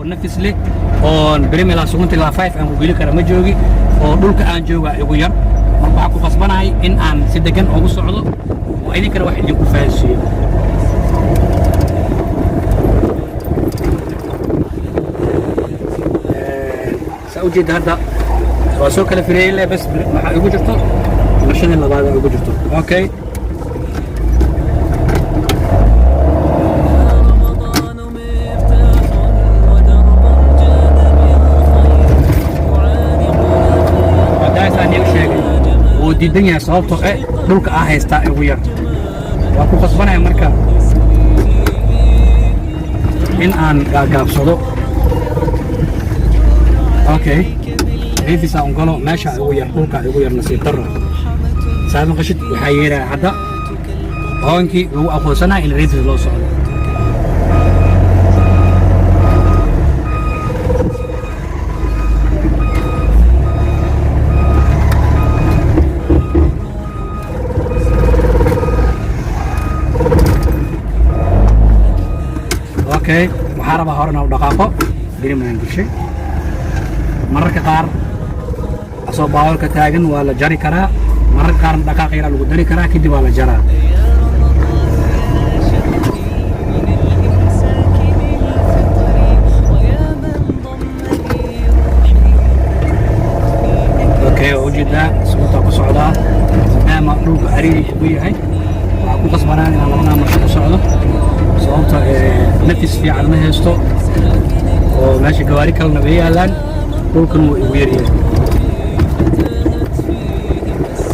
Nafis leh oon brimila sugunta ilaa 5 aan ku geli kara ma joogi, oo dhulka aan jooga igu yar. Marka waxaan ku qasbanahay in aan si degan ugu socdo oo idinkana wax idinku fahansiiyo. Saa ujeedda, hadda waa soo kala fireeyey le, bas waxaa igu jirto marshadii labaad igu jirto. Okay. رمضان مفتاح ودرب جاد بالخير يعانقنا. Wadaasaan iu sheegay, wuu diidan yahay, sababtoo eh dhulka aa haystaa igu yar. Waa ku qasbanaya marka in aan gaagaabsado. Okay, reverse aan galo, meesha igu yar, dhulka igu yar, nasiib darro. Saad maqashid, waxaa yeeraya hadda hoonkii lagu aqoonsanaya in reverse loo socdo. Okay, waxaa rabaa hore inaan u dhaqaaqo. Green gashay. Mararka qaar asoo baawarka taagan waa la jari karaa, mararka qaarna dhaqaaq yaraa lagu dari karaa, kadib waa la jaraa. يا شرفي من الإمساك بالفطر، ويا من ضمني روحي. Okay, waa ujeedaa, suguntaa ku socdaa. Maadaama dhulka cariiri ugu yahay, waxaa ku qasbanaan inaan labadaa marsho ku socdo, sababta nafis fiican ma haysto oo meesha gawaari kalena way yaalaan, dhulkan wuu igu yaryahay. تاهت فيه كالسحر، تاهت فيه كالسحر.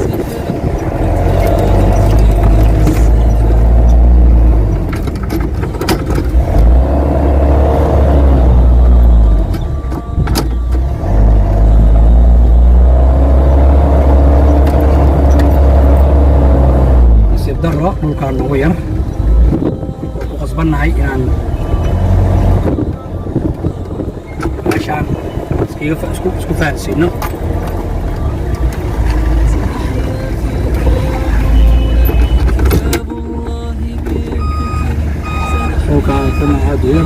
Nasiib darro, dhulkaan nagu yar, oo ku qasbannahay inaan meeshaan iskaga isku fahansiino. كتاب الله بالذكر. Dhulkaan kana aad u yar,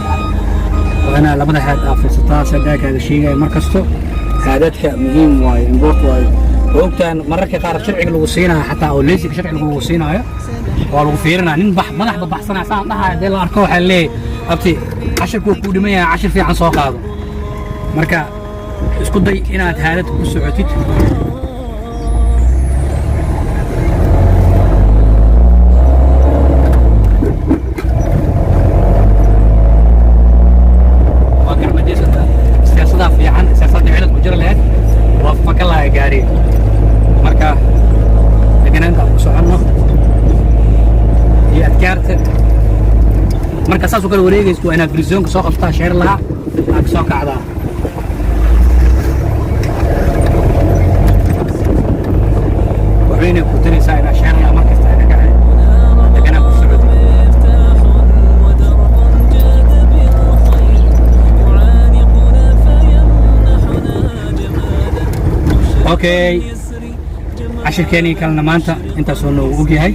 waa inaa labada haad aa fiirsataa. Sadaakaaga sheegaya mar kasto, haadadka muhiim waayo, important waayo. Waa ogtahan, mararka qaar sharciga lagu siinayo xataa oo leesika sharciga lagu siinaayo waa lagu fiirinaa. Nin bax madax babaxsanaya saan dhahaya hadee la arko, waxaa leeyahay, "Abti, cashirku waa kuu dhiman yahay, cashir fiican soo qaado." Marka isku day inaad haadad ku socotid. Waa gacmadeysata siyaasadaa fiican, siyaasadda cilad ku jira lahayd waa fakalaya gaariga. Marka deganaanta aan ku soconno iyo adkaarta. Marka saas u kala wareegayso, waa inaad free zone-ka soo qabtaa, sheer lahaa aad ka soo kacdaa. Waxbaynay ku taraysaa inaad sheer lahaa mar kasta aad ka kacay deganaan ku socotid. مفتاح ودرب جاد بالخير يعانقنا فيمنحنا جمالا. Okay, يسري. Cashirkeenii kalena maanta intaasoo noogu ogyahay.